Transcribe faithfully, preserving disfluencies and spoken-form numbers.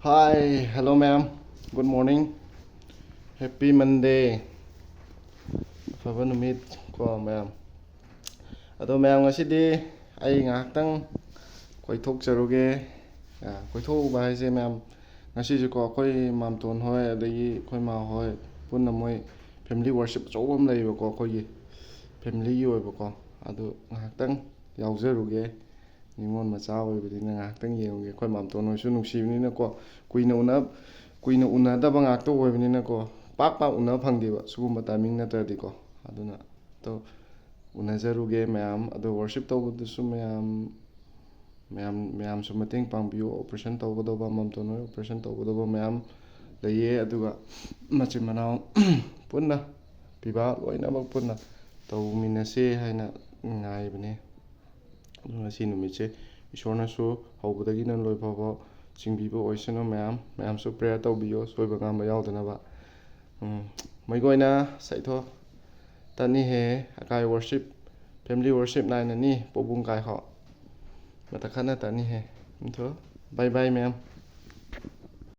Hi, hello ꯃꯌꯥꯝ, good morning, happy Monday, ꯑꯐꯕ ꯅꯨꯃꯤꯠ ꯀꯣ ꯃꯌꯥꯝ꯫ ꯑꯗꯣ ꯃꯌꯥꯝ, ꯉꯁꯤꯗꯤ ꯑꯩ ꯉꯥꯏꯍꯥꯛꯇꯪ ꯀꯣꯏꯊꯣꯛꯆꯔꯨꯒꯦ꯫ ꯑ, ꯀꯣꯏꯊꯣꯛꯎꯕ ꯍꯥꯏꯁꯦ ꯃꯌꯥꯝ, ꯉꯁꯤꯁꯦꯀꯣ ꯑꯩꯈꯣꯏ ꯃꯥꯝꯇꯣꯟ ꯍꯣꯏ ꯑꯗꯒꯤ ꯑꯩꯈꯣꯏ ꯃꯥ ꯍꯣꯏ ꯄꯨꯟꯅ ꯃꯣꯏ family worship ꯑꯆꯧꯕ ꯑꯃ ꯂꯩꯌꯦꯕꯀꯣ, ꯑꯩꯈꯣꯏꯒꯤ family ꯒꯤ ꯑꯣꯏꯕꯀꯣ꯫ ꯑꯗꯨ ꯉꯥꯏꯍꯥꯛꯇꯪ ꯌꯥꯎꯖꯔꯨꯒꯦ꯫ ꯅꯤꯉꯣꯜ ꯃꯆꯥ ꯑꯣꯏꯕꯅꯤꯅ ꯉꯥꯏꯍꯥꯛꯇꯪ ꯌꯦꯡꯉꯨꯒꯦ꯫ ꯑꯩꯈꯣꯏ ꯃꯥꯝꯇꯣꯟ ꯍꯣꯏꯁꯨ ꯅꯨꯡꯁꯤꯕꯅꯤꯅꯀꯣ, ꯀꯨꯏꯅ ꯎꯅ-, ꯀꯨꯏꯅ ꯎꯅꯗꯕ ꯉꯥꯛꯇ ꯑꯣꯏꯕꯅꯤꯅꯀꯣ, ꯄꯥꯛ ꯄꯥꯛ ꯎꯅꯕ ꯐꯪꯗꯦꯕ ꯁꯤꯒꯨꯝꯕ timing ꯅꯠꯇ꯭ꯔꯗꯤꯀꯣ꯫ ꯑꯗꯨꯅ ꯑꯗꯣ ꯎꯅꯖꯔꯨꯒꯦ ꯃꯌꯥꯝ꯫ ꯑꯗꯣ worship ꯇꯧꯕꯗꯨꯁꯨ ꯃꯌꯥꯝ, ꯃꯌꯥꯝ, ꯃꯌꯥꯝꯁꯨ ꯃꯇꯦꯡ ꯄꯥꯡꯕꯤꯌꯨ꯫ Operation ꯇꯧꯒꯗꯧꯕ, ꯃꯥꯝꯇꯣꯟ ꯍꯣꯏ operation ꯇꯧꯒꯗꯧꯕ ꯃꯌꯥꯝ ꯂꯩꯌꯦ꯫ ꯑꯗꯨꯒ ꯃꯆꯤꯟ ꯃꯅꯥꯎ ꯄꯨꯟꯅ, ꯄꯤꯕꯥ ꯂꯣꯏꯅꯃꯛ ꯄꯨꯟꯅ ꯇꯧꯃꯤꯟꯅꯁꯦ ꯍꯥꯏꯅ ꯉꯥꯏꯕꯅꯦ꯫ ꯑꯗꯨ ꯉꯁꯤ ꯅꯨꯃꯤꯠꯁꯦ ꯏꯁꯣꯔꯅꯁꯨ ꯍꯧꯕꯗꯒꯤꯅ ꯂꯣꯏ ꯐꯥꯎꯕ ꯆꯤꯡꯕꯤꯕ ꯑꯣꯏꯁꯅꯨ ꯃꯌꯥꯝ꯫ ꯃꯌꯥꯝꯁꯨ prayer ꯇꯧꯕꯤꯌꯣ, ꯁꯣꯏꯕ ꯉꯥꯝꯕ ꯌꯥꯎꯗꯅꯕ꯫ ꯎꯝ, ꯃꯩꯒꯣꯏꯅ ꯁꯩꯊꯣ ꯇꯅꯤ ꯍꯦ, ꯑꯀꯥꯏ worship, family worship ꯅꯥꯏꯅꯅꯤ ꯄꯣꯕꯨꯡ ꯀꯥꯏ ꯍꯣ꯫ ꯃꯇꯈꯠꯅ ꯇꯅꯤ ꯍꯦ꯫ ꯎꯝ, ꯊꯣ꯫ Bye bye ꯃꯌꯥꯝ꯫